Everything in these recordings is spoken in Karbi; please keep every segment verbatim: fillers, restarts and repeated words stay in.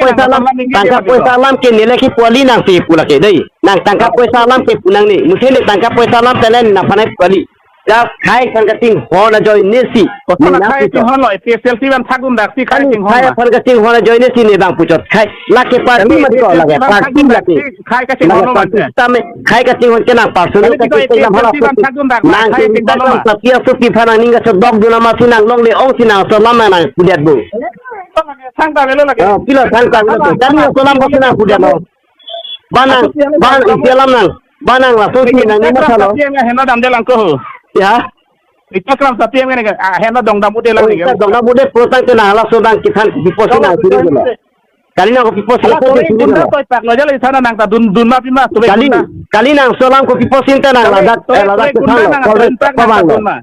poisa alam, tangka poisa alam ke nele kipu kali nangsi pu lake dei. Nang tangka poisa alam ke pu nangne. Musi ne tangka poisa alam tele nangphan pu kali. Just khei aphan kachinghon ajoine si. Koson ne nang khei puchot. Chinghon lo, A P H L C van thakdun daksi khei. Khei chinghon khei ma. Aphan kachinghon ajoine si ne bang puchot. Khei lake party mati ko lake A P H L C van party thakdun lake daksi, party. Khei kachinghon lo mati. Lake party tame khei kachinghon ke nang personal kachinghon ke jam hala. Nang ke khei kachinghon lo ma. Tapi aso pi aphan nangning kachedokdun amatsi nang longle ong si nang aso alam nang pudet bo. Thangta avelo lake. Oh, pilo thangta avelo lake. Kami aso alam kosi nang pudet lo. Ba nang, ba nang isi alam nang. Ba nang laso si nangning mathalo. Henlo damde lang ko. Ya. Instagram sapi yang ini kan, ah, henlo dongdam ude lang. Oh, ni kan. Dongdam ude pulotangte nang laso bang kithan pipo si nang suri dulu. Kali nang pipo si. Ala suri dulu. Gunda toipak lo jala isana nangta dun, dun ma pima tuwe. Kali, gunda. Kali nang aso alam ko pipo si ta nang ladak, eh, ladak tuwe kithan gunda lo. Nang toipak nang dun ma.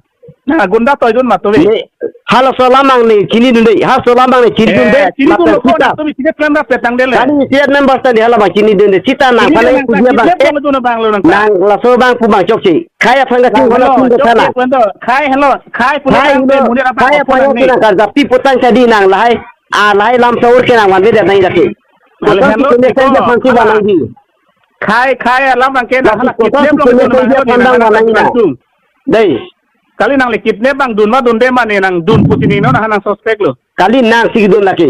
Nang gunda toidun ma tuwe. Ne, halaso alam nangne chinidun dei. Halaso alam nangne chinidun dei. Eh, chinidun lo ko nang tuwe chini plan da petang dele. Kali state member ta dei hala bang chinidun dei. Sita nang pale nang punya bang. Chinidun nang bang lo nang. Nang laso bang pu bang chokche. Khei aphan kachinghon atum ke sana. Khei henlo, khei pulo khei kan henlo, pe munir apa khei apa aphan yang ni. Nang karjapi putang jadi nang lahai, ah, lahai lam saur ke nang vanve dia nang dake. Hala henlo, atau si ko, mesen dia pangsi hala. Vanang di. Khei, khei alam bang ke nang hala kosong kidnap si lo mesen dia nang pandang hala vanang di. Langsung. Dei. Kali nang le kidnap bang dun ma dunde ma ne nang dun pu chini non nang suspek lo. Kali nang si dun lake.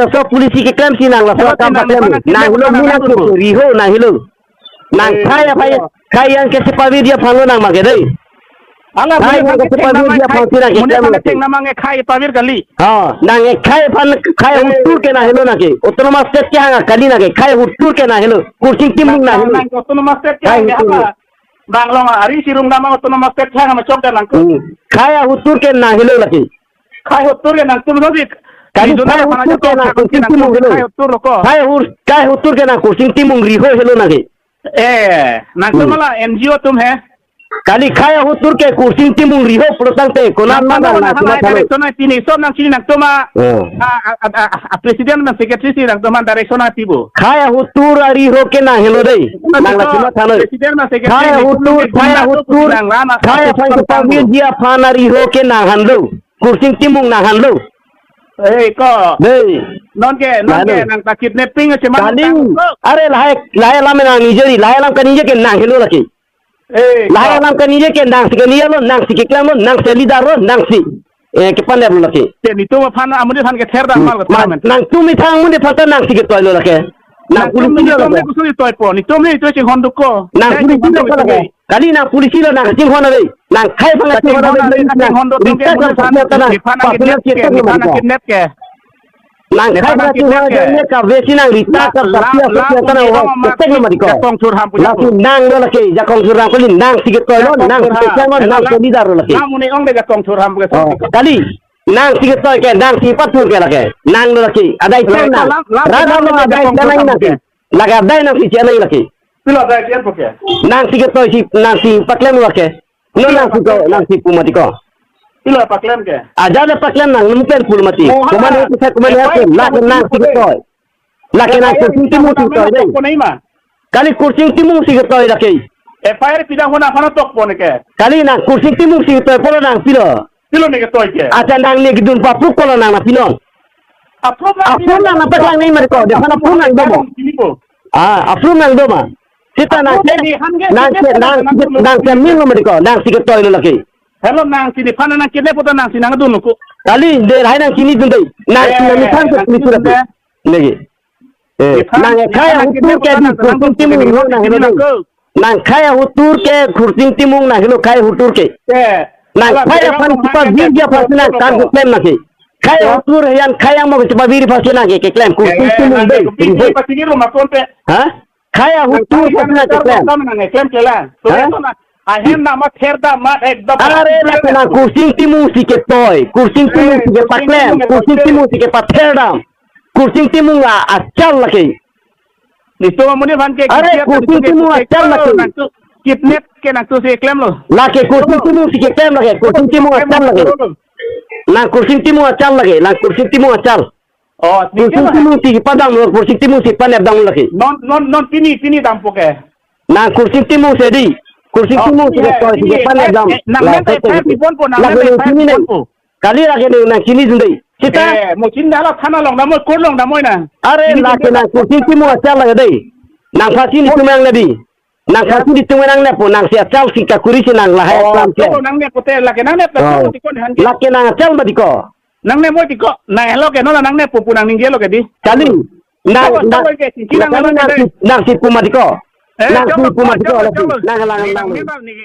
laso policy keklem si nang laso akam paklem. Nang helo, nang ke riho nang helo. Nang khei aphai, khei yang kechepavir dia aphan lo nang make dei. Ala khei yang kechepavir dia aphan si nang keklem lo. Nang khei pavir kali. Ha, nang khei aphan khei ahut tur ke nang helo nang ke. Autonomous state kehang kali nang ke. Khei ahut tur ke nang helo. Kursing Timung nang helo. Nang autonomous state kehang apa? Bang long ari sirung nama autonomous state kehang ma chok dan nang ko. Hmm. Khei ahut tur ke nang helo lagi. Khei ahut tur ke nangtum lo dik. Kali khei ahut tur ke nang Kursing Timung helo. Khei ahut tur lo ko. Khei ahut, khei ahut tur ke nang Kursing Timung riho helo nang ke. Eh, nangtum mala N G O atum he. Kali khei ahut tur ke Kursing Timung riho pulotangte konat nang mana nang nang nang direction nang pini so nang chini nangtum a. Oh. A, a, a, a, a, president nang secretary si nangtum a direction nang pibo. Khei ahut tur ariho ke nang helo dei. Nang la chuma thalo. President nang secretary khei ahut tur, khei ahut tur. Khei aphan kepavir dia aphan ariho ke nang henlo. Kursing Timung nang henlo. Eh, ko. Dei. Non ke, non ke, nang ta kidnapping cuma. Kali. Are lahai, lahai alam nang nijeri, lahai alam kanije ke nang helo lagi. Eh, lahai alam kanije ke nang si kanije lo, nang si keklem lo, nang si leader lo, nang si, eh, kepanep lo lagi. Te netum aphan amonit aphan kether dam mal. Nangtum aphan amonit aphan ta nang si ketoi lo lagi. Nang policy lo lagi. Netum ni kusui toi po, netum ni toi chinghon duk ko. Nang policy lo lagi. Kali nang policy lo nang chinghon ave. Nang khei aphan chinghon ave. Nang kidnap ke, nang kidnap ke. Nang khei aphan chinghon ave ne ka vesi nang rita ka sapia sapia ta nang ho. Ketek lo mati ko. Jakong Thurham punya. Lapu nang lo lagi, Jakong Thurham kali nang si ketoi lo, nang si ketoi lo, nang si leader lo lagi. Nang muni ong de Jakong Thurham ke. Oh, kali nang si ketoi ke, nang si patur ke lagi. Nang lo lagi. Adai chen nang. Rada lo adai chen nang lagi. Lagi adai nang si chen nang lagi. Pilo adai chen po ke. Nang si ketoi si, nang si paklem lo ke. No nang si ko, nang si pu mati ko. Pilo paklem ke. Aja le paklem nang, nang pen pu mati. Komat he, komat he, lake nang si ketoi. Lake nang Kursing Timung si ketoi dei. Kali Kursing Timung si ketoi lake. F I R pida hona hona tok pon ke. Kali nang Kursing Timung si ketoi pulo nang pilo. Pilo ne ketoi ke. Acha nang ne kedun papruk pulo nang na pinon. Approve nang, approve nang nang paklang nang mari ko. Depan approve nang do mo. Ah, approve nang do ma. Sita nang ke, nang ke, nang, nang ke min lo mari ko, nang si ketoi lo lagi. Hello, nang si nephan nang kidnap puta nang si nangdun lo ko. Kali, de hai nang chini dun dei. Nang si nang nephan ke nang si dun dei. Lagi. Eh, nang khei ahut tur ke di Kursing Timung lo nang helo dei. Nang khei ahut tur ke Kursing Timung nang helo khei ahut tur ke. Nang khei aphan kepavir dia aphan si nang kan keklem nang ke. Khei ahut tur he-an khei yang mo kepavir aphan si nang ke keklem Kursing Timung dei. Pasigi rumah konte. Ha? Khei ahut tur aphan si nang keklem. Nang keklem kelang. Hah? Ahem nama ther dam mat ekdom. Are lake nang Kursing Timung si ketoi. Kursing Timung si kepaklem. Kursing Timung si kepather dam. Kursing Timung a achal lake. Netum amonit aphan ke. Are Kursing Timung achal lake. Nangtum kidnap ke nangtum si keklem lo. Lake Kursing Timung si keklem lake. Kursing Timung achal lake. Nang Kursing Timung achal lake. Nang Kursing Timung achal. Oh, Kursing Timung si padam lo, Kursing Timung si panep dam lagi. Non, non, non, pini, pini dampo ke. Nang Kursing Timung si dei. Kursing Timung si ketoi si panep dam. Nang men F I R pipon po, nang men F I R pipon po. Kali lagi nang chini dun dei. Sita. Eh, mo chini dala thana long damoi, court long damoi na. Are lagi nang Kursing Timung achal lagi dei. Nang phasi netum nangne dei. Nang phasi netum nangne po, nang si achal si kakuri si nang lahai aklam si. Nang ne po te lagi nang ne po. Lagi nang achal mati ko. Nang ne mo ti ko, nang helo ke, no la nang ne pu pu nang ningje lo ke dei. Kali, nang, nang, nang si, nang si pu mati ko. Eh, nang cholo, si pu ma cholo, cholo, cholo. Nang, nang, nang, nang. Nang, nang.